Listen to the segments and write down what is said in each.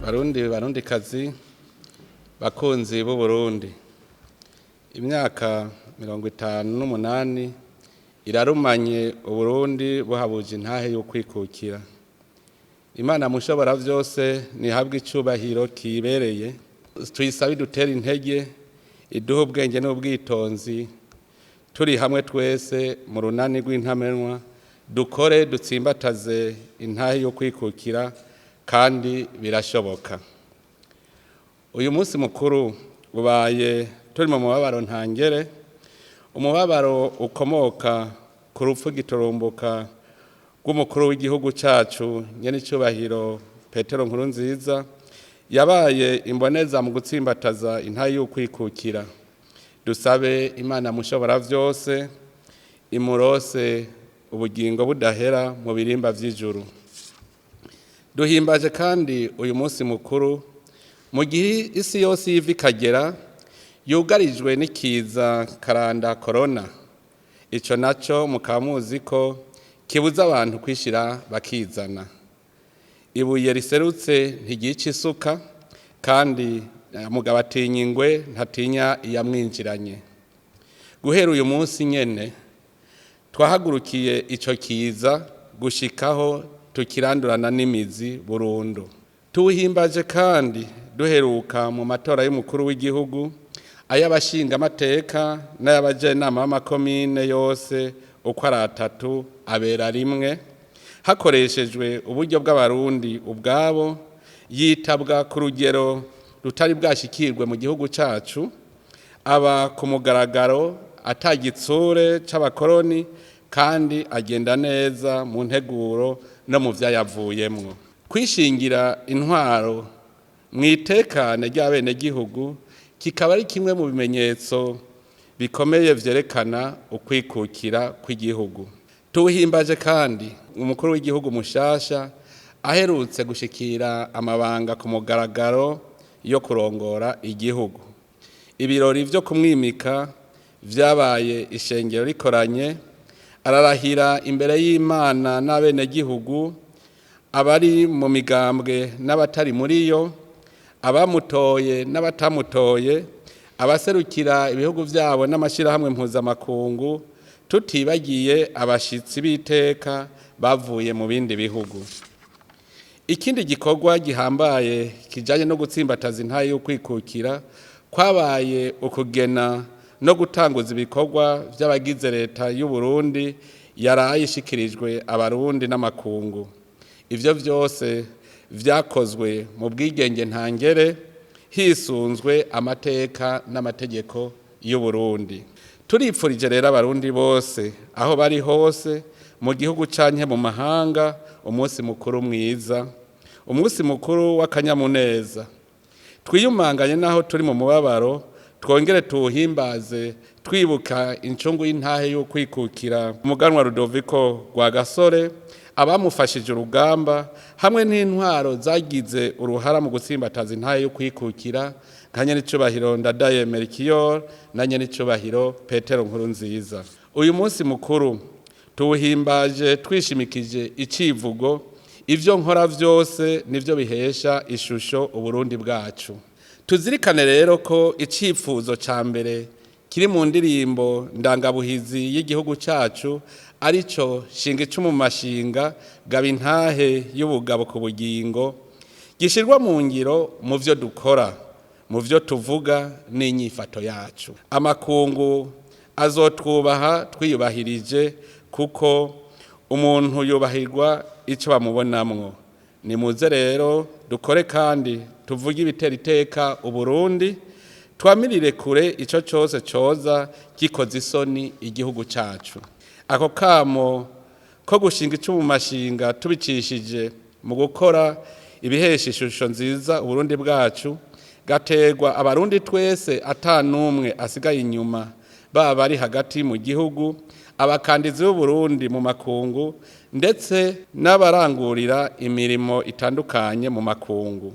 Barundi, Barundikazi, bakunzi b'Uburundi, imyaka 58 irarumanye Uburundi buhabuje intahe y'ukwikukira. Imana mushobora vyose nihabwe icubahiro kibereye. Tuyisabe idutere intege, iduhe ubwenge n'ubwitonzi, turi hamwe twese mu runani rw'intamenwa, dukore dutsimbataze intahe yo kwikukira, kandi birashoboka. Uyu munsi mukuru ubaye turi mu mubabaro ntangere, umubabaro ukomoka ku rupfu giturumbuka rw'umukuru w'igihugu cacu, nyenicubahiro Petero Nkurunziza, yabaye imboneza mu gutsimbataza intahe y'ukwikukira. Dusabe Imana mushobora vyose imurose ubugingo budahera mu birimba vy'ijuru. Duhimbaje kandi uyu munsi mukuru mu gihe isi yose yiva ikagera yugarijwe n'ikiza karanda korona. Ico naco mukaba muzi ko kibuza abantu kwishira bakizana. Ibuye riserutse ntiryica isuka, kandi mugabo atinya ingwe ntatinya iyamwinjiranye. Guhera uyu munsi nyene twahagurukiye ico kiza gushikaho tukirandurana n'imizi burundu. Tuwuhimbaje kandi duheruka mu matora y'umukuru w'igihugu, ay'abashingamateka n'ay'abajenama b'amakomine yose uko ari atatu abera rimwe, hakoreshejwe uburyo bw'Abarundi ubwabo, yitabwa ku rugero rutari bwashikirwe mu gihugu cacu, aba ku mugaragaro ata gitsure c'abakoroni, kandi agenda neza mu nteguro no mu vyayavuyemwo. Kwishingira intwaro mw'itekane ry'abenegihugu kikaba ari kimwe mu bimenyetso bikomeye vyerekana ukwikukira kw'igihugu. Tuwuhimbaje kandi umukuru w'igihugu mushasha aherutse gushikira amabanga ku mugaragaro yo kurongora igihugu. Ibirori vyo kumwimika vyabaye ishengero rikoranye, ararahira imbere y'Imana n'abenegihugu, abari mu migambwe n'abatari muri yo, abamutoye n'abatamutoye, abaserukira ibihugu vyabo n'amashirahamwe mpuzamakungu, tutibagiye abashitsi b'iteka bavuye mu bindi bihugu. Ikindi gikorwa gihambaye kijanye no gutsimbataza intahe y'ukwikukira kwabaye ukugena no gutanguza ibikorwa vy'abagize leta y'u Burundi yaraye ishikirijwe Abarundi n'amakungu. Ivyo vyose vyakozwe mu bwigenge ntangere, hisunzwe amateka n'amategeko y'u Burundi. Turipfurije rero Abarundi bose aho bari hose mu gihugu canke mu mahanga umunsi mukuru mwiza, umunsi mukuru w'akanyamuneza. Twiyumanganye naho turi mu mubabaro, twongere tuwuhimbaze twibuka incungu y'intahe y'ukwikukira umuganwa Rudoviko Rwagasore, abamufashije urugamba, hamwe n'intwaro zagize uruhara mu gutsimbataza intahe y'ukwikukira nka nyenicubahiro Ndadaye Melchior na nyenicubahiro Petero Nkurunziza. Uyu munsi mukuru tuwuhimbaje twishimikije icivugo: ivyo nkora vyose nivyo bihesha ishusho Uburundi bwacu. Tuzirikane rero ko icifuzo ca mbere kiri mu ndirimbo ndangabuhizi y'igihugu cacu arico "Shinga icumu mu mashinga, gaba intahe y'ubugabo ku bugingo", gishirwa mu ngiro mu vyo dukora, mu vyo tuvuga n'inyifato yacu. Amakungu azotwubaha twiyubahirije, kuko umuntu yubahirwa ico bamubonamwo. Nimuze rero dukore kandi tuvuge ibitera iteka Uburundi, twamirire kure ico cose coza gikoze isoni igihugu cacu. Ako kamo ko gushinga icumu mu mashinga tubicishije mu gukora ibihesha ishusho nziza Uburundi bwacu gaterwa Abarundi twese ata n'umwe asigaye inyuma, baba bari hagati mu gihugu, abakandizi b'Uburundi mu makungu, ndetse n'abarangurira imirimo itandukanye mu makungu.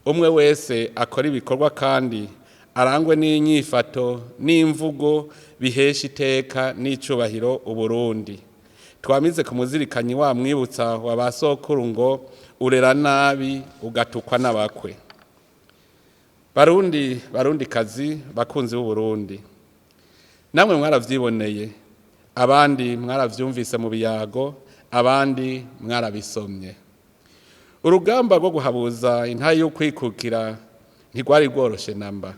Umwe wese akora ibikorwa kandi arangwe n'inyifato n'imvugo bihesha iteka n'icubahiro Uburundi. Twamize ku muzirikanyi wa mwibutsa wa ba sokuru ngo urera nabi ugatukwa n'abakwe. Barundi, barundi kazi, bakunzi b'Uburundi, namwe mwaravyiboneye, abandi mwaravyumvise mu biyago, abandi mwarabisomye. Urugamba rwo guhabuza intahe y'ukwikukira ntirwari rworoshe namba,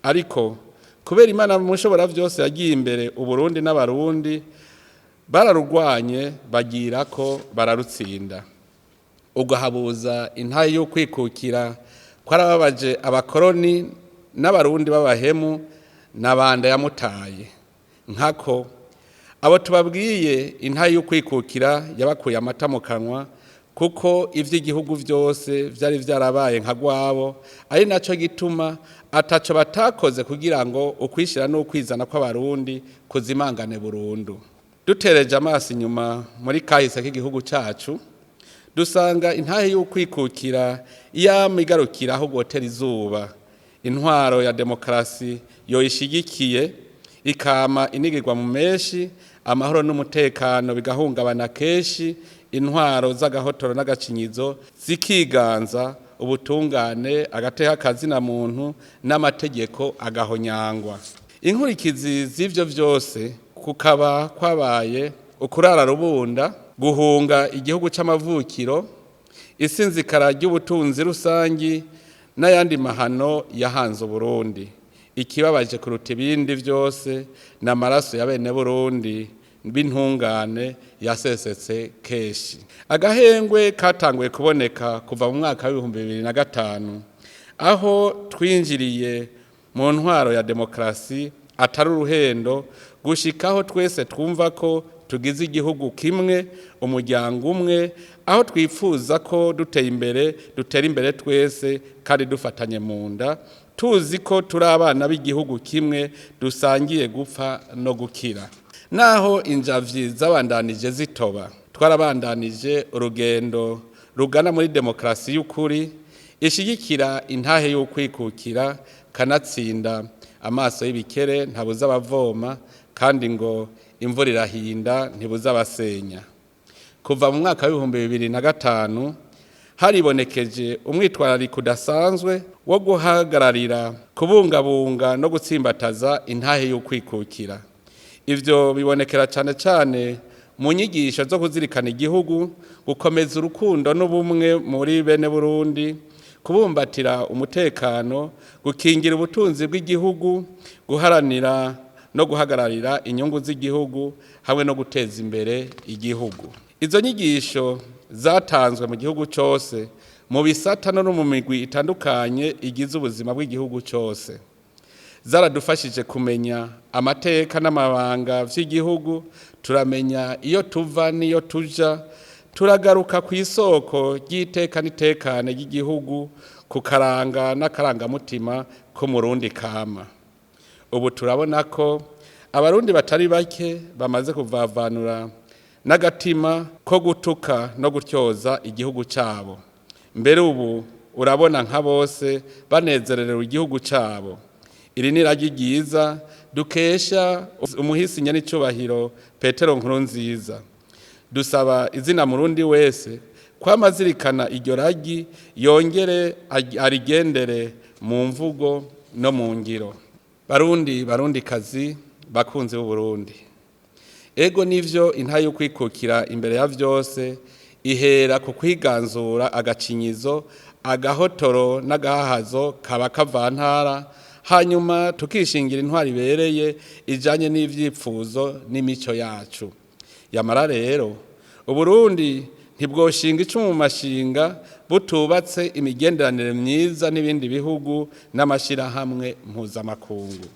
ariko kubera Imana mushobora vyose yagiye imbere, Uburundi n'Abarundi bararugwanye bagira ko bararutsinda. Ugahabuza intahe y'ukwikukira kwarababaje abakoroni n'Abarundi b'abahemu n'abanda yamutaye nkako abo tubabwiye. Intahe y'ukwikukira yabakuye amata mu kanwa, kuko ivy'igihugu vyose vyari vyarabaye nka rwabo, ari naco gituma ataco batakoze kugira ngo ukwishira n'ukwizana kw'Abarundi kuzimangane burundu. Dutereje amaso inyuma muri kahise k'igihugu cacu, dusanga intahe y'ukwikukira yama igarukira aho rwotera izuba. Intwaro ya demokarasi yoyishigikiye ikama inigirwa mu menshi, amahoro n'umutekano bigahungabana kenshi, intwaro z'agahotoro n'agacinyizo zikiganza, ubutungane, agateka kazina muntu n'amategeko agahonyangwa. Inkurikizi z'ivyo vyose kukaba kwabaye ukurara rubunda, guhunga igihugu c'amavukiro, isinzikara ry'ubutunzi rusangi n'ayandi mahano yahanze Uburundi. Ikibabaje kuruta ibindi vyose ni amaraso ya bene Burundi b'intungane yasesetse kenshi. Agahengwe katanguye kuboneka kuva mu mwaka w'2005, aho twinjiriye mu ntwaro ya demokarasi atari uruhendo, gushikaho twese twumva ko tugize igihugu kimwe, umuryango umwe, aho twifuza ko duteye imbere dutera imbere twese kandi dufatanye mu nda, tuzi ko turi abana b'igihugu kimwe dusangiye gupfa no gukira. Naho injavyi zabandanije zitoba, twarabandanije urugendo rugana muri demokarasi y'ukuri ishigikira intahe y'ukwikukira. Kanatsinda amaso y'ibikere ntabuza abavoma, kandi ngo imvura irahinda ntibuza abasenya. Kuva mu mwaka w'2005 haribonekeje umwitwarariko udasanzwe wo guhagararira, kubungabunga no gutsimbataza intahe y'ukwikukira. Ivyo bibonekera cane cane mu nyigisho zo kuzirikana igihugu, gukomeza urukundo n'ubumwe muri bene Burundi, kubumbatira umutekano, gukingira ubutunzi bw'igihugu, guharanira no guhagararira inyungu z'igihugu hamwe no guteza imbere igihugu. Izo nyigisho zatanzwe mu gihugu cose, mu bisata no mu migwi itandukanye igize ubuzima bw'igihugu cose. Zaradufashije kumenya amateka n'amabanga vy'igihugu, turamenya iyo tuva n'iyo tuja, turagaruka ku isoko ry'iteka n'itekane ry'igihugu, ku karanga n'akarangamutima k'Umurundi kama. Ubu turabona ko Abarundi batari bake bamaze kuvavanura n'agatima ko gutuka no gutyoza igihugu cabo. Mbere ubu urabona nka bose banezererewe igihugu cabo. Iri ni iragi ryiza dukesha umuhisi nyenicubahiro Petero Nkurunziza. Dusaba izina Murundi wese kwama azirikana iryo ragi, yongere arigendere mu mvugo no mu ngiro. Barundi, barundi kazi, bakunzi b'Uburundi, ego nivyo, intahe y'ukwikukira imbere ya vyose ihera ku kwiganzura agacinyizo, agahotoro n'agahahazo kaba kavantara, hanyuma tukishingira intwari ibereye ijanye n'ivyipfuzo n'imico yacu. Yamara rero Uburundi ntibwoshinga icumu mu mashinga butubatse imigenderanire myiza n'ibindi bihugu n'amashirahamwe mpuzamakungu.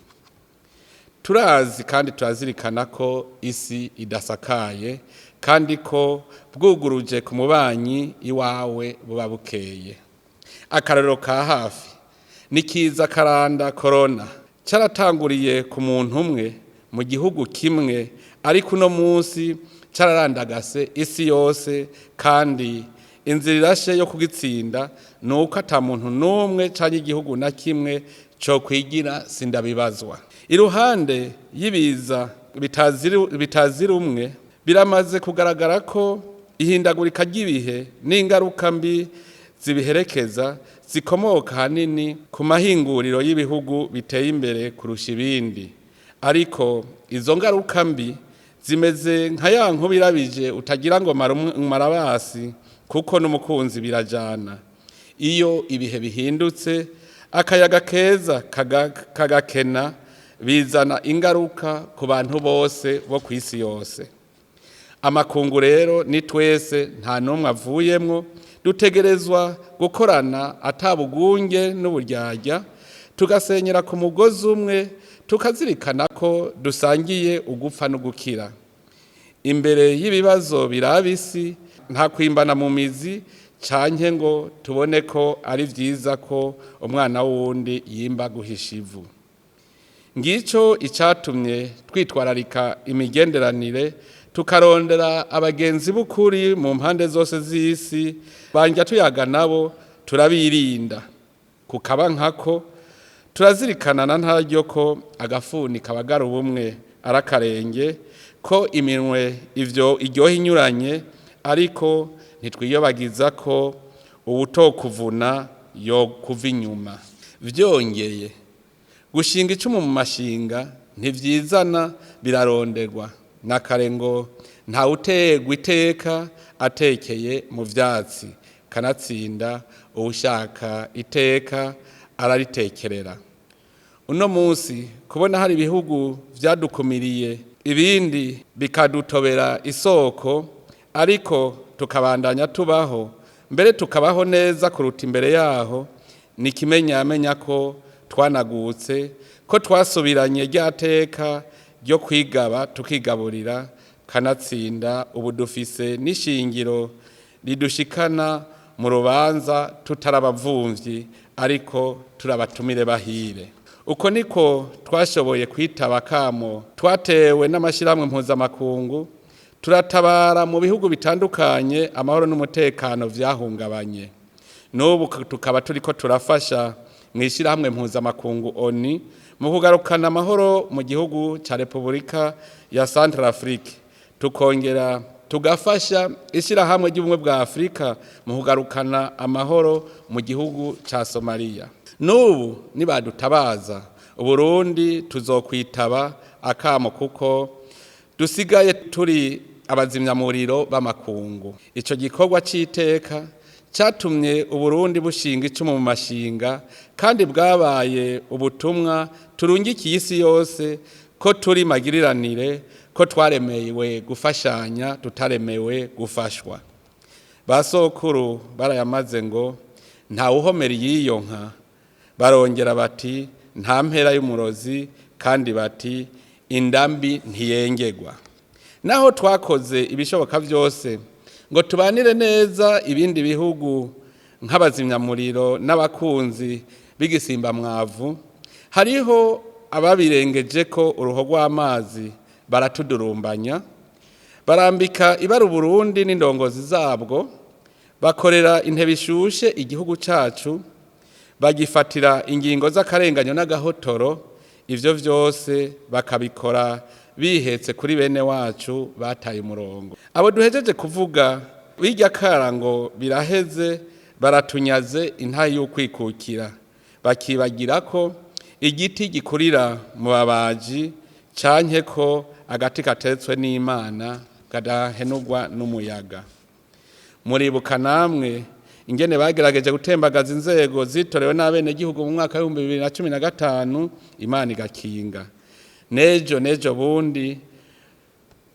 Turazi kandi turazirikana ko isi idasakaye, kandi ko bwuguruje ku mubanyi iwawe buba bukeye. Akarorero ka hafi ni kiza karanda korona, caratanguriye ku muntu umwe mu gihugu kimwe, ariko uno munsi cararandagase isi yose, kandi inzira irashe yo kugitsinda ni uko ata muntu n'umwe canke igihugu na kimwe co kwigira sindabibazwa. Iruhande y'ibiza bitazira umwe Biramaze kugaragara ko ihindagurika ry'ibihe n'ingaruka mbi zibiherekeza zikomoka ahanini ku mahinguriro y'ibihugu biteye imbere kurusha ibindi. Ariko izo ngaruka mbi zimeze nka ya nkuba irabije utagira ngo marabasi, kuko n'umukunzi birajana. Iyo ibihe bihindutse, akayaga keza kagakena, bizana ingaruka ku bantu bose bo ku isi yose. Amakungu rero ni twese, nta n'umwe avuyemwo. Dutegerezwa gukorana atabugunge n'uburyarya, tugasenyera ku mugozi umwe, tukazirikana ko dusangiye ugupfa no gukira. Imbere y'ibibazo biraba isi, nta kwimbana mu mizi canke ngo tubone ko ari vyiza ko umwana w'uwundi yimba guhisha ivu. Ngico icatumye twitwararika imigenderanire, tukarondera abagenzi b'ukuri mu mpande zose z'isi. Banja tuyaga nabo turabirinda, kukaba nkako turazirikana na ntaryo ko agafuni kabagara ubumwe ari akarenge, ko iminwe ivyo iryoha inyuranye, ariko ntitwiyobagiza ko uwutokuvuna yo kuva inyuma. Vyongeye, gushinga icumu mu mashinga ntivyizana, biraronderwa. Na kare ngo ntawutegwa iteka atekeye mu vyatsi. Kanatsinda uwushaka iteka araritekerera. Uno munsi kubona hari ibihugu vyadukumiriye, ibindi bikadutobera isoko, ariko tukabandanya tubaho, mbere tukabaho neza kuruta imbere yaho, ni ikimenyamenya ko twanagutse, ko twasubiranye rya teka ryo kwigaba tukigaburira. Kanatsinda ubu dufise n'ishingiro ridushikana mu rubanza tutarabavumvyi, ariko turabatumire bahire. Uko niko twashoboye kwitaba kamo twatewe n'amashyirahamwe mpuzamakungu, turatabara mu bihugu bitandukanye amahoro n'umutekano vyahungabanye. N'ubu tukaba turiko turafasha mu ishyirahamwe mpuzamakungu ONU mu kugarukana amahoro mu gihugu ca Repubulika ya Centrafrique, tukongera tugafasha ishyirahamwe ry'ubumwe bwa Afurika mu kugarukana amahoro mu gihugu ca Somalia. N'ubu nibadutabaza, Uburundi tuzokwitaba akamo, kuko dusigaye turi abazimyamuriro b'amakungu. Ico gikorwa c'iteka catumye Uburundi bushinga icumu mu mashinga, kandi bwabaye ubutumwa turungikiye isi yose ko turi magiriranire, ko twaremewe gufashanya, tutaremewe gufashwa. Basokuru barayamaze ngo ntawuhomera iyiyo nka, barongera bati nta mpera y'umurozi, kandi bati indambi ntiyengegwa. Naho twakoze ibishoboka byose ngo tubanire neza ibindi bihugu nk'abazimyamuriro n'abakunzi b'igisimbamwavu, hariho ababirengeje ko uruho rw'amazi, baratudurumbanya, barambika ibara Uburundi n'indongozi zabwo, bakorera intebe ishushe igihugu cacu, bagifatira ingingo z'akarenganyo n'agahotoro. Ivyo vyose bakabikora bihetse kuri bene wacu bataye umurongo, abo duhejeje kuvuga. Bijya kara ngo biraheze, baratunyaze intayi y'ukwikukira, bakibagira ko igiti gikurira mu babaji, canke ko agati katetswe n'Imana kadahenurwa n'umuyaga. Muribuka namwe ingene bagerageje gutembagaza inzego zitorewe n'abenegihugu mu mwaka w'2015, Imana igakinga. Nejo nejo bundi,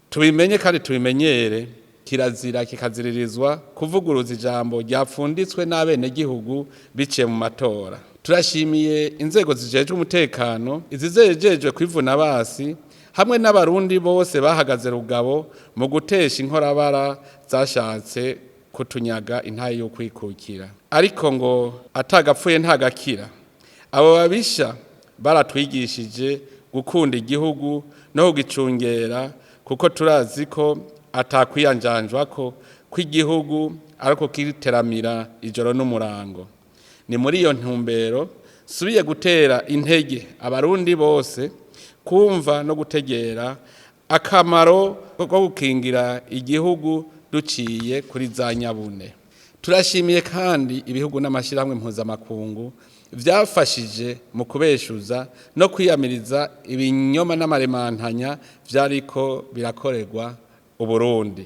tubimenye kandi tubimenyere, kirazira kikaziririzwa kuvuguruza ijambo ryapfunditswe n'abenegihugu biciye mu matora. Turashimiye inzego zijejwe umutekano, izijejwe kwivuna basi, hamwe n'Abarundi bose bahagaze rugabo mu gutesha inkorabara zashatse kutunyaga intaye y'ukwikukira. Ariko ngo atagapfuye ntagakira. Abo babisha baratwigishije gukunda igihugu no kugicungera, kuko turazi ko atakwiyanjanjwa ko kw'igihugu ariko kiteramira ijoro n'umurango. Ni muri iyo ntumbero subiye gutera intege Abarundi bose kumva no gutegera. Akamaro ko gukingira igihugu duciye kuri za nyabune. Turashimiye kandi ibihugu n'amashyirahamwe mpuzamakungu vyafashije mu kubeshuza no kwiyamiriza ibinyoma n'amaremantanya vyariko birakorerwa Uburundi.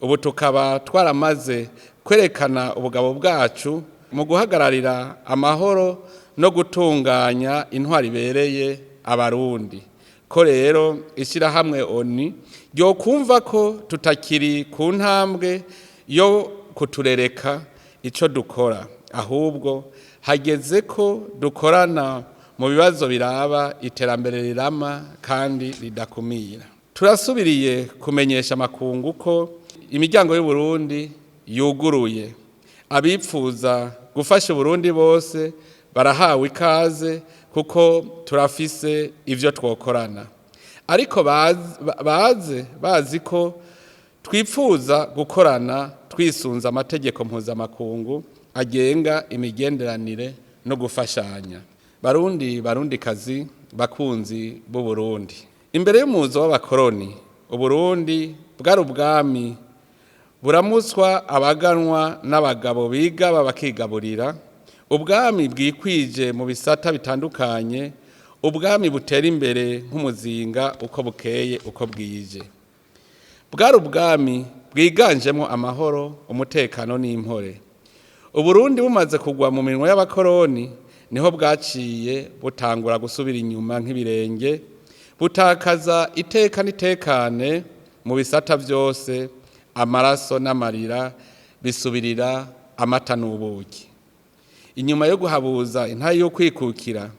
Ubu tukaba twaramaze kwerekana ubugabo bwacu mu guhagararira amahoro no gutunganya intwari ibereye Abarundi. Ko rero ishyirahamwe ONU ryokumva ko tutakiri ku ntambwe yo kuturereka ico dukora, ahubwo hageze ko dukorana mu bibazo biraba iterambere rirama kandi ridakumira. Turasubiriye kumenyesha amakungu ko imiryango y'Uburundi yuguruye. Abipfuza gufasha Uburundi bose barahawe ikaze, kuko turafise ivyo twokorana. Ariko baze bazi ko twipfuza gukorana twisunze amategeko mpuzamakungu agenga imigenderanire no gufashanya. Barundi, Barundikazi, bakunzi b'Uburundi, imbere y'umuzo w'abakoroni Uburundi bwari ubwami buramutswa abaganwa n'abagabo biga bakigaburira, ubwami bwikwije mu bisata bitandukanye, ubwami butera imbere nk'umuzinga uko bukeye uko bwije. Bwari ubwami bwiganjemo amahoro, umutekano n'impore. Uburundi bumaze kugwa mu minwe y'abakoroni niho bwaciye butangura gusubira inyuma nk'ibirenge, butakaza iteka n'itekane mu bisata vyose, amaraso n'amarira bisubirira amata n'ubuki. Inyuma yo guhabuza intahe yo kwikukira,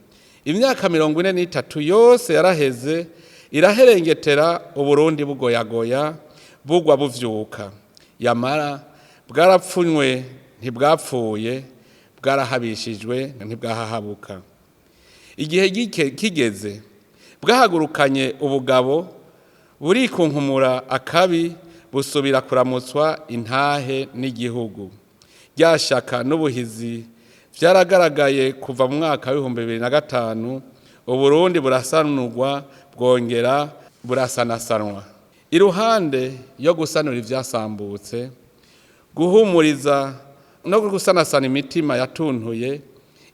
imyaka 43 yose yaraheze iraherengetera Uburundi bugoyagoya bugwa buvyuka. Yamara bwarapfunywe ntibwapfuye, bwarahabishijwe ntibwahahabuka. Igihe kigeze bwahagurukanye ubugabo burikunkumura akabi, busubira kuramutswa intahe n'igihugu. Rya shaka n'ubuhizi vyaragaragaye kuva mu mwaka w'2005. Uburundi burasanurwa bwongera burasanasanwa. Iruhande yo gusanura ivyasambutse, guhumuriza no gusanasana imitima yatuntuye,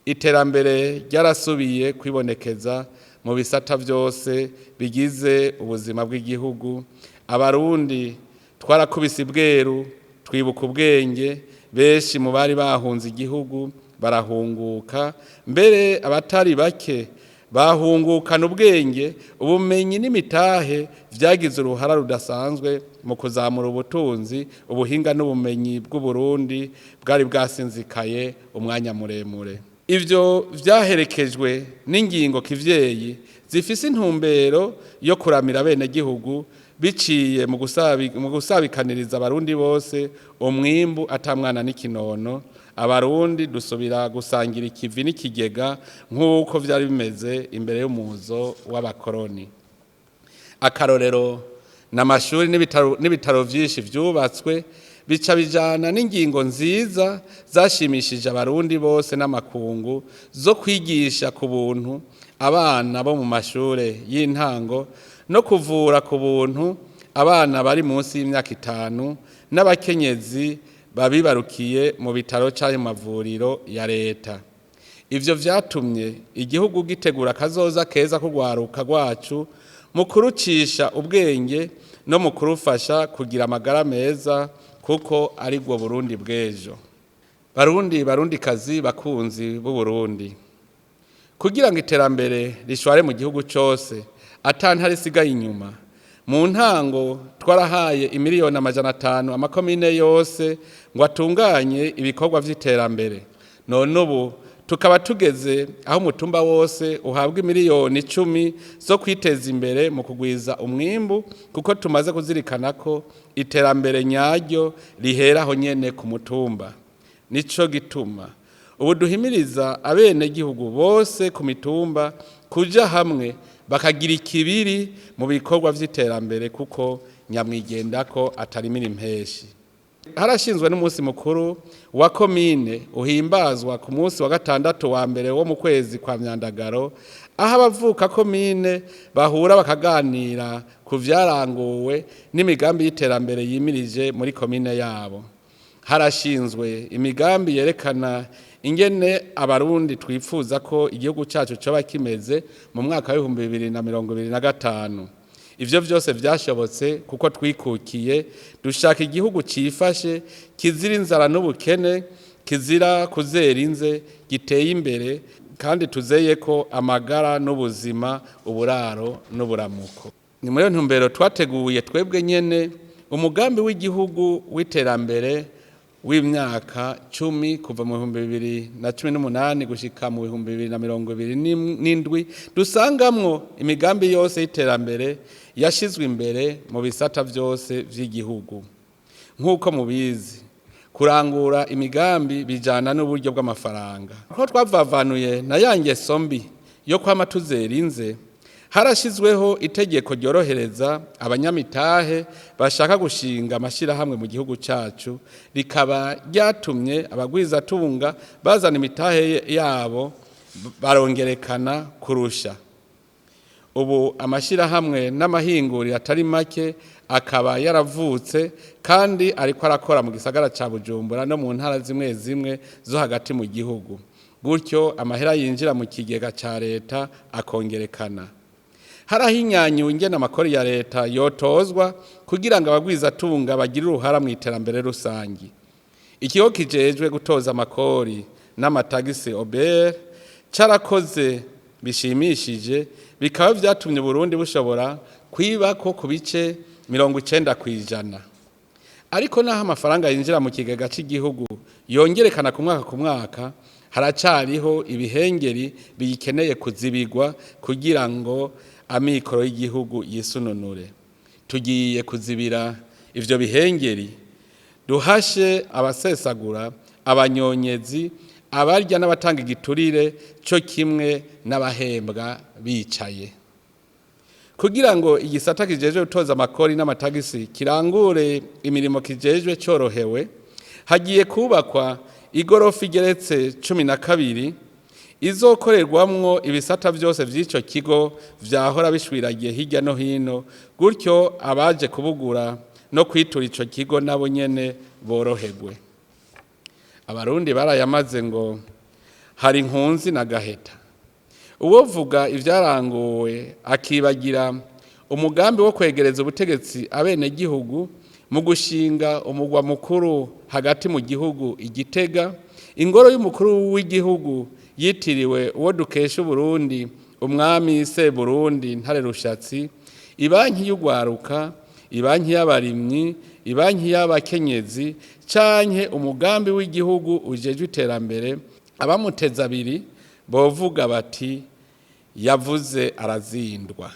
iterambere ryarasubiye kwibonekeza mu bisata vyose bigize ubuzima bw'igihugu. Abarundi twarakubise ibweru twibuka ubwenge, benshi mu bari bahunze igihugu barahunguka, mbere abatari bake bahungukana ubwenge, ubumenyi n'imitahe vyagize uruhara rudasanzwe mu kuzamura ubutunzi, ubuhinga n'ubumenyi bw'Uburundi bwari bwasinzikaye umwanya muremure. Ivyo vyaherekejwe n'ingingo kivyeyi zifise intumbero yo kuramira abenegihugu biciye mu gusabikaniriza Abarundi bose umwimbu atamwana n'ikinono. Abarundi dusubira gusangira ikivi n'ikigega nk'uko vyari bimeze imbere y'umuzo w'abakoroni. Akarorero n'amashuri n'ibitaro vyinshi vyubatswe, bica bijana n'ingingo nziza zashimishije Abarundi bose n'amakungu zo kwigisha ku buntu abana bo mu mashure y'intango no kuvura ku buntu abana bari munsi y'imyaka 5 n'abakenyezi babibarukiye mu bitaro canke mu mavuriro ya leta. Ivyo vyatumye igihugu gitegura akazoza keza k'urwaruka rwacu mu kurucisha ubwenge no mu kurufasha kugira amagara meza, kuko ari bwo Burundi bw'ejo. Barundi, Barundikazi, bakunzi b'Uburundi, kugira ngo iterambere rishware mu gihugu cose ata ntara isigaye inyuma, mu ntango twarahaye imiliyoni 500 amakomine yose ngo atunganye ibikorwa vy'iterambere. None ubu tukaba tugeze aho umutumba wose uhabwa imiliyoni 10 zo kwiteza imbere mu kugwiza umwimbu, kuko tumaze kuzirikana ko iterambere nyaryo rihera aho nyene ku mutumba. Nico gituma ubu duhimiriza abenegihugu bose ku mitumba kuja hamwe bakagira ikibiri mu bikorwa vy'iterambere, kuko nyamwigendako atarimira impeshi. Harashinzwe n'umunsi mukuru wa komine uhimbazwa ku munsi wa gatandatu wa mbere wo mu kwezi kwa Myandagaro, aho abavuka komine bahura bakaganira ku vyaranguwe n'imigambi y'iterambere yimirije muri komine yabo. Harashinzwe imigambi yerekana ingene Abarundi twifuza ko igihugu cyacu coba kimeze mu mwaka wa 2025. Ivyo vyose vyashobotse kuko twikukiye, dushaka igihugu cifashe, kizira inzara n'ubukene, kizira kuzera inze, giteye imbere kandi tuzeye ko amagara n'ubuzima, uburaro n'uburamuko. Ni muri iyo ntumbero twateguye twebwe nyene umugambi w'igihugu w'iterambere w'imyaka 10, kuva mu 2018 gushika mu 2027, dusangamwo imigambi yose y'iterambere yashizwe imbere mu bisata vyose vy'igihugu. Nk'uko mubizi, kurangura imigambi bijana n'uburyo bw'amafaranga. Ko twavavanuye na ya ngeso mbi yo kwama tuzera inze, harashyizweho itegeko ryorohereza abanyamitahe bashaka gushinga amashyirahamwe mu gihugu cyacu, rikaba ryatumye abagwizatunga bazana imitahe yabo barongerekana kurusha. Ubu amashyirahamwe n'amahinguriro atari make akaba yaravutse kandi ariko arakora mu gisagara cya Bujumbura no mu ntara zimwe zimwe zo hagati mu gihugu, gutyo amahera yinjira mu kigega cya leta akongerekana. Harahinyanyuwe ingene amakori ya leta yotozwa kugira ngo abagwizatunga bagire uruhara mu iterambere rusangi. Ikigo kijejwe gutoza amakori n'amatagisi, OBR, carakoze bishimishije, bikaba vyatumye Burundi bushobora kwibako ku bice 90%. Ariko naho amafaranga yinjira mu kigega cy'igihugu yongerekana ku mwaka ku mwaka, haracariho ibihengeri bigikeneye kuzibigwa kugira ngo amikoro y'igihugu yisununure. Tugiye kuzibira ivyo bihengeri, duhashe abasesagura, abanyonyezi, abarya n'abatanga igiturire, cyo kimwe n'abahembwa bicaye. Kugira ngo igisata kijejwe gutoza amakori n'amatagisi kirangure imirimo kijejwe cyorohewe, hagiye kubakwa igorofa igeretse 12 izokorerwamwo ibisata vyose vy'ico kigo vyahora bishwiragiye hirya no hino, gutyo abaje kubugura no kwitura ico kigo nabo nyene boroherwe. Abarundi barayamaze ngo hari nkunzi na gaheta. Uwovuga ivyaranguwe akibagira umugambi wo kwegereza ubutegetsi abenegihugu mu gushinga umugwa mukuru hagati mu gihugu i Gitega, ingoro y'umukuru w'igihugu yitiriwe uwo dukesha Uburundi, umwami Seburundi Ntare Rushatsi, ibanki y'ugwaruka, ibanki y'abarimyi, ibanki y'abakenyezi, canke umugambi w'igihugu ujejwe iterambere, abamuteza abiri bovuga bati yavuze arazindwa.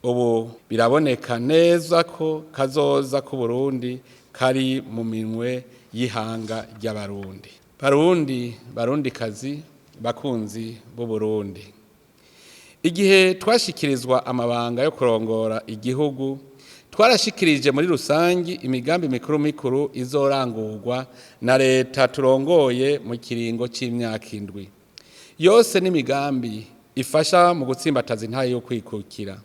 Ubu biraboneka neza ko kazoza k'Uburundi kari mu minwe y'ihanga ry'Abarundi. Barundi, Barundikazi, bakunzi b'Uburundi, igihe twashikirizwa amabanga yo kurongora igihugu, twarashikirije muri rusangi imigambi mikuru mikuru izorangurwa na leta turongoye mu kiringo c'imyaka 7. Yose n'imigambi ifasha mu gutsimbataza intahe yo kwikukira.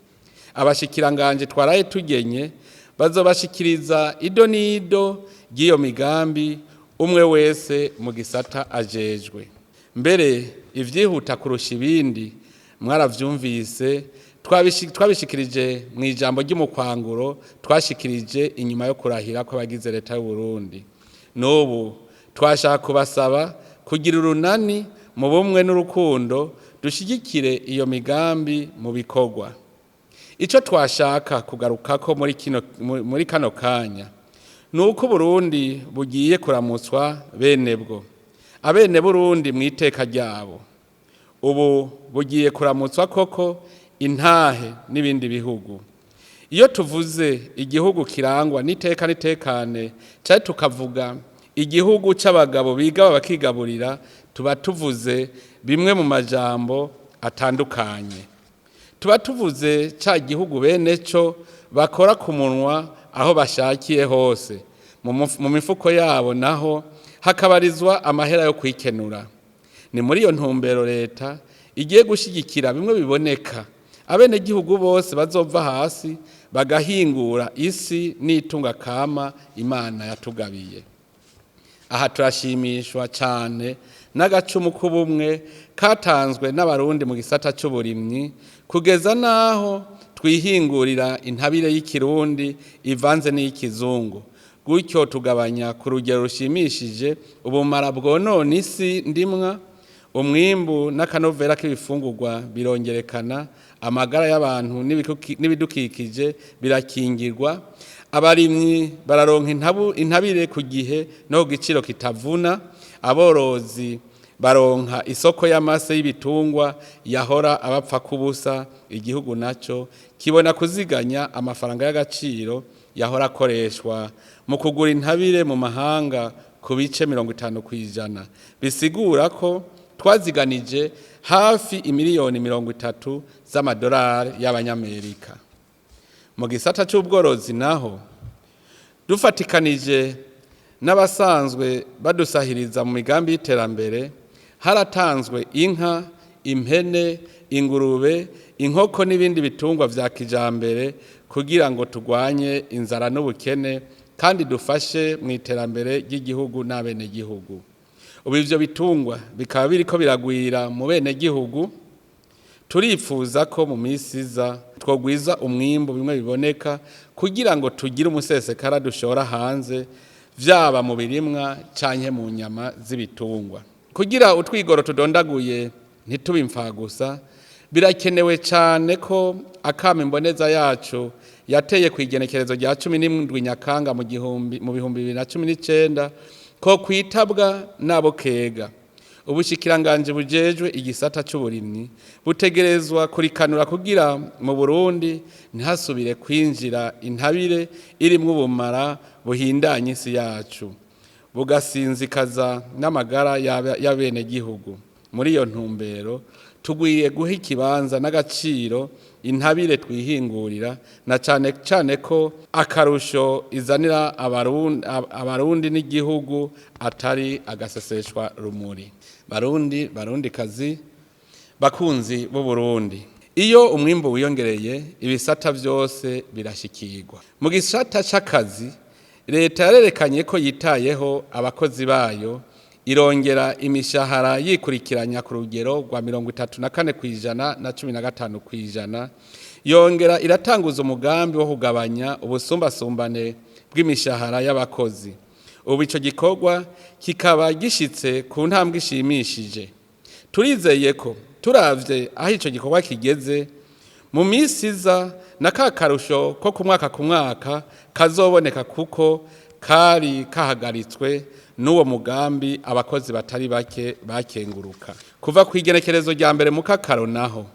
Abashikiranganje twaraye tugenye bazobashikiriza ido n'ido ry'iyo migambi, umwe wese mu gisata ajejwe. Mbere ivyihuta kurusha ibindi mwaravyumvise, twabishikirije mu ijambo ry'umukwanguro twashikirije inyuma yo kurahira kw'abagize leta y'u Burundi. N'ubu twashaka kubasaba kugira urunani mu bumwe n'urukundo, dushigikire iyo migambi mu bikorwa. Ico twashaka kugarukako muri kano kanya ni uko Burundi bugiye kuramutswa bene bwo, abene Burundi mu iteka ryabo. Ubu bugiye kuramutswa koko intahe n'ibindi bihugu. Iyo tuvuze igihugu kirangwa n'iteka n'itekane, cyari tukavuga igihugu c'abagabo biga bakigaburira, tuba tuvuze bimwe mu majambo atandukanye. Tuba tuvuze ca gihugu bene co bakora ku munwa aho bashakiye hose. Mu mifuko yabo naho hakabarizwa amahera yo kwikenura. Ni muri iyo ntumbero leta igiye gushyigikira bimwe biboneka abenegihugu bose bazova hasi bagahingura isi n'itunga kama Imana yatugabiye. Aha turashimishwa cyane n'agacumu k'ubumwe katanzwe n'Abarundi mu gisata cy'uburimyi, kugeza n'aho twihingurira intabire y'ikirundi ivanze n'iy'ikizungu, gutyo tugabanya ku rugero rushimishije ubumara bwonona isi ndimwa. Umwimbu n'akanovera k'ibifungurwa birongerekana, amagara y'abantu n'ibidukikije birakingirwa, abarimyi bararonka intabire ku gihe no ku giciro kitavuna, aborozi baronka isoko y'amase y'ibitungwa yahora abapfa kubusa, igihugu naco kibona kuziganya amafaranga y'agaciro yahora akoreshwa mu kugura intabire mu mahanga ku bice 50%, bisigura ko twaziganije hafi imiliyoni 30 z'amadolari y'Abanyamerika. Mu gisata c'ubworozi naho, dufatikanije n'abasanzwe badusahiriza mu migambi y'iterambere, haratanzwe inka, impene, ingurube, inkoko n'ibindi bitungwa vya kijambere kugira ngo turwanye inzara n'ubukene kandi dufashe mu iterambere ry'igihugu n'abenegihugu. Ubu ivyo bitungwa bikaba biriko biragwira mu benegihugu. Turifuza ko mu minsi iza twogwiza umwimbu bimwe biboneka kugira ngo tugire umusesekara dushora hanze, vyaba mu birimwa canke mu nyama z'ibitungwa. Kugira utwigoro tudondaguye ntitube imfagusa, birakenewe cane ko akama imboneza yacu yateye ku igenekerezo rya 17 Nyakanga mu 2019 ko kwitabwa n'abo kega. Ubushikiranganje bujejwe igisata c'uburimyi butegerezwa kurikanura kugira mu Burundi ntihasubire kwinjira intabire irimwo ubumara buhindanya isi yacu, bugasinzikaza n'amagara y'abenegihugu. Muri iyo ntumbero tugwiye guha ikibanza n'agaciro intabire twihingurira, na cane cane ko akarusho izanira Abarundi n'igihugu atari agaseseshwa rumuri. Barundi, Barundikazi, bakunzi b'Uburundi, iyo umwimbu wiyongereye ibisata vyose birashikirwa. Mu gisata c'akazi, leta yarerekanye ko yitayeho abakozi bayo, irongera imishahara yikurikiranya ku rugero rwa 34% na 15%, yongera iratanguza umugambi wo kugabanya ubusumbasumbane bw'imishahara y'abakozi. Ubu ico gikorwa kikaba gishitse ku ntambwe ishimishije. Turizeye ko turavye aho ico gikorwa kigeze mu minsi iza, na ka karusho ko ku mwaka ku mwaka kazoboneka, kuko kari kahagaritswe n'uwo mugambi abakozi batari bake bakenguruka. Kuva ku igenekerezo rya 1 Mukakaro naho,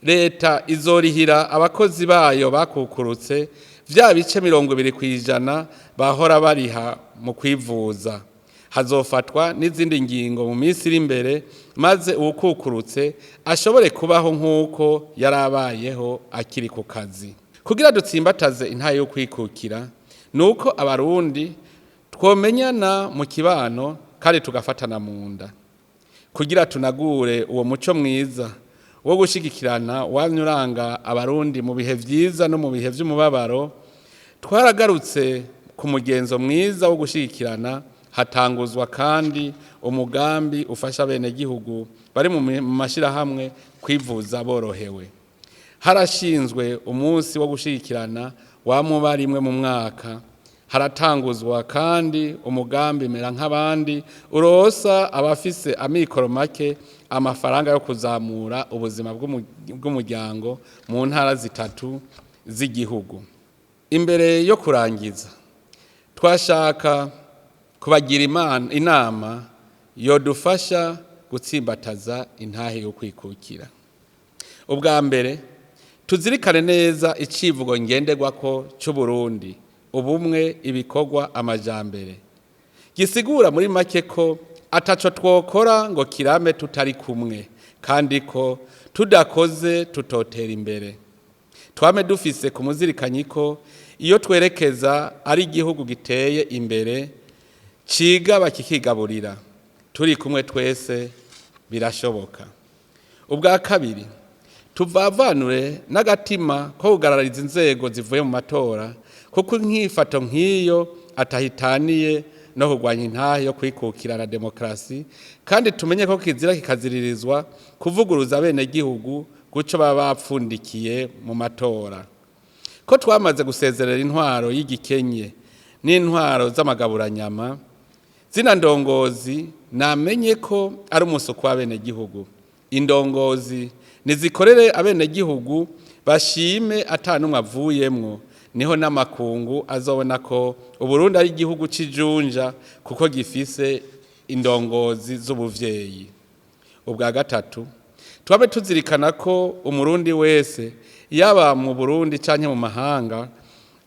leta izorihira abakozi bayo bakukurutse vya bice 20% bahora bariha mu kwivuza. Hazofatwa n'izindi ngingo mu minsi iri imbere, maze uwukukurutse ashobore kubaho nk'uko yarabayeho akiri ku kazi. Kugira dutsimbataze intahe yo kwikukira, nuko Abarundi twomenyana mu kibano kandi tugafatana mu nda. Kugira tunagure uwo muco mwiza wo gushigikirana wamye uranga Abarundi mu bihe vyiza no mu bihe vy'umubabaro, twaragarutse ku mugenzo mwiza wo gushigikirana, hatanguzwa kandi umugambi ufasha abenegihugu bari mu mashirahamwe kwivuza borohewe. Harashinzwe umunsi wo gushigikirana wamuba rimwe mu mwaka. Haratanguzwa kandi umugambi mera nk'abandi urosa abafise amikoro make amafaranga yo kuzamura ubuzima bw'umuryango mu ntara zitatu z'igihugu. Imbere yo kurangiza, twashaka kubagira inama yodufasha gutsimbataza intahe yo kwikukira. Ubwa mbere, tuzirikane neza icivugo ngenderwako c'Uburundi: ubumwe, ibikorwa, amajambere, gisigura muri make ko ataco twokora ngo kirame tutari kumwe, kandi ko tudakoze tutotera imbere. Twame dufise ku muzirikanyi ko iyo twerekeza ari igihugu giteye imbere, cigaba kikigaburira. Turi kumwe twese birashoboka. Ubwa kabiri, tuvavanure n'agatima ko kugarariza inzego zivuye mu matora, kuko inkifato nk'iyo atahitaniye no kurwanya intahe yo kwikukira na demokarasi, kandi tumenye ko kizira kikaziririzwa kuvuguruza abenegihugu guco baba bapfundikiye mu matora. Ko twamaze gusezerera intwaro y'igikenye n'intwaro z'amagaburanyama, zina ndongozi namenye ko ari umusuku w'abenegihugu. Indongozi nizikorere abenegihugu bashime atanumwe avuyemwo, niho n'amakungu azobona ko Uburundi ari igihugu c'ijunja kuko gifise indongozi z'ubuvyeyi. Ubwa gatatu, twabe tuzirikana ko umurundi wese, yaba mu Burundi canke mu mahanga,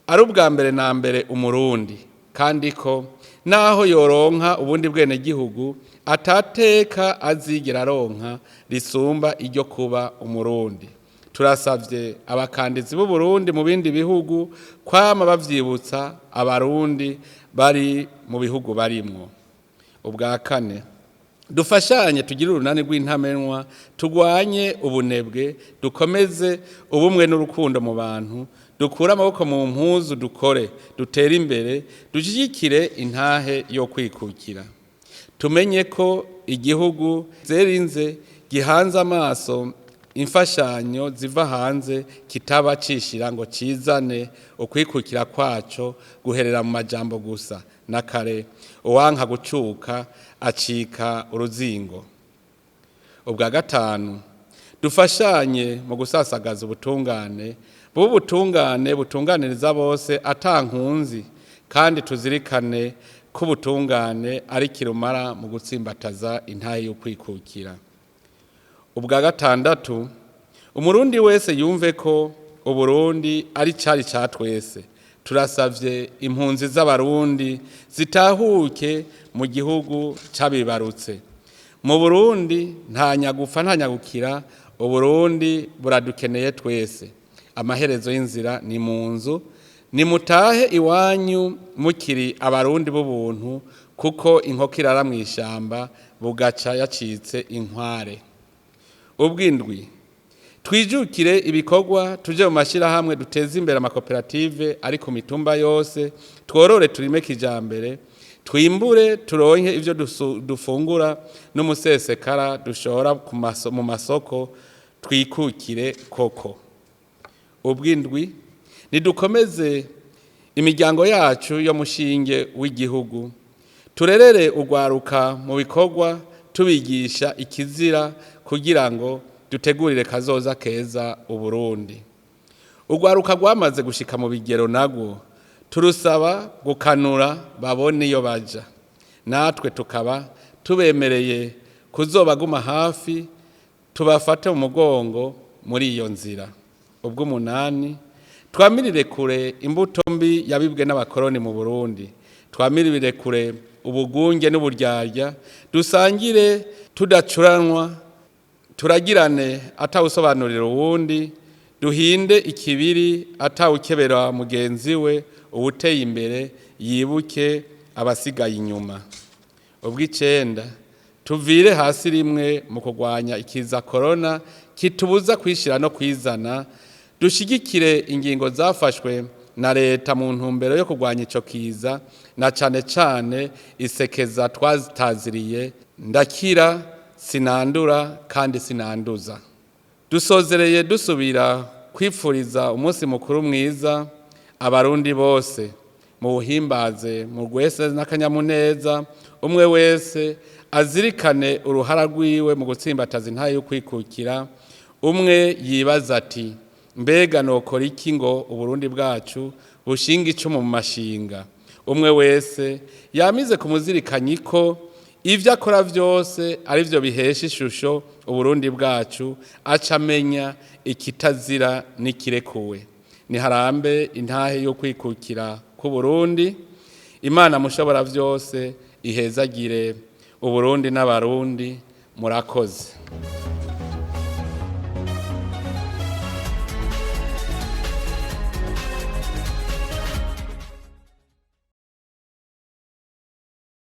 ari ubwa mbere na mbere umurundi, kandi ko naho yoronka ubundi bwenegihugu atateka azigera aronka risumba iryo kuba umurundi. Turasavye abakandizi b'u Burundi mu bindi bihugu kwama bavyibutsa abarundi bari mu bihugu barimwo. Ubwa kane, dufashanye tugire urunani rw'intamenwa, turwanye ubunebwe, dukomeze ubumwe n'urukundo mu bantu, dukure amaboko mu mpuzu, dukore dutere imbere, dushyigikire intahe yo kwikukira. Tumenye ko igihugu zerinze gihanze amaso imfashanyo ziva hanze kitaba cishira ngo cizane, ukwikukira kwaco guherera mu majambo gusa. Na kare uwanka gucuka acika uruzingo. Ubwa gatanu, dufashanye mu gusasagaza ubutungane, bube ubutungane butunganiriza bose ata nkunzi, kandi tuzirikane ko ubutungane ari kirumara mu gutsimbataza intahe y'ukwikukira. Ubwa gatandatu, umurundi wese yumve ko Uburundi ari cari ca twese. Turasavye impunzi z'abarundi zitahuke mu gihugu c'abibarutse. Mu Burundi nta nyagupfa nta nyagukira, Uburundi buradukeneye twese. Amaherezo y'inzira ni mu nzu, nimutahe iwanyu mukiri abarundi b'ubuntu, kuko inkoko irara mw'ishamba bugaca yacitse inkware. Ubwindwi, twijukire ibikorwa, tuje mu mashyirahamwe, duteze imbere amakoperative ari ku mitumba yose, tworore turime kijambere, twimbure turonke ivyo dufungura n'umusesekara dushora mu masoko, twikukire koko. Ubwindwi, nidukomeze imiryango yacu yo mushinge w'igihugu, turerere urwaruka mu bikorwa, tubigisha ikizira kugira ngo dutegurire kazoza keza Uburundi. Urwaruka rwamaze gushika mu bigero nagwo turusaba gukanura babone iyo baja, natwe tukaba tubemereye kuzobaguma hafi, tubafate mu mugongo muri iyo nzira. Ubw'umunani, twamirire kure imbuto mbi yabibwe n'abakoroni mu Burundi, twamirire kure ubugunge n'uburyarya, dusangire tudacuranwa, turagirane atawusobanurira uwundi, duhinde ikibiri atawukebera mugenzi we, uwuteye imbere yibuke abasigaye inyuma. Ubw'icenda, tuvire hasi rimwe mu kurwanya ikiza korona kitubuza kwishira no kwizana, dushigikire ingingo zafashwe na leta mu ntumbero yo kurwanya ico kiza, na cane cane isekeza twazitaziriye ndakira sinandura kandi sinanduza. Dusozereye dusubira kwipfuriza umunsi mukuru mwiza abarundi bose, muwuhimbaze mugwese n'akanyamuneza, umwe wese azirikane uruhara rwiwe mu gutsimbataza intahe y'ukwikukira. Umwe yibaza ati: mbega nokora iki ngo Uburundi bwacu bushinga icumu mu mashinga? Umwe wese yamize kumuzirikanyi ko ivyo akora vyose ari vyo bihesha ishusho Uburundi bwacu, aca amenya ikitazira n'ikirekuwe. Niharambe intahe yo kwikukira k'Uburundi. Imana mushobora vyose ihezagire Uburundi n'abarundi. Murakoze.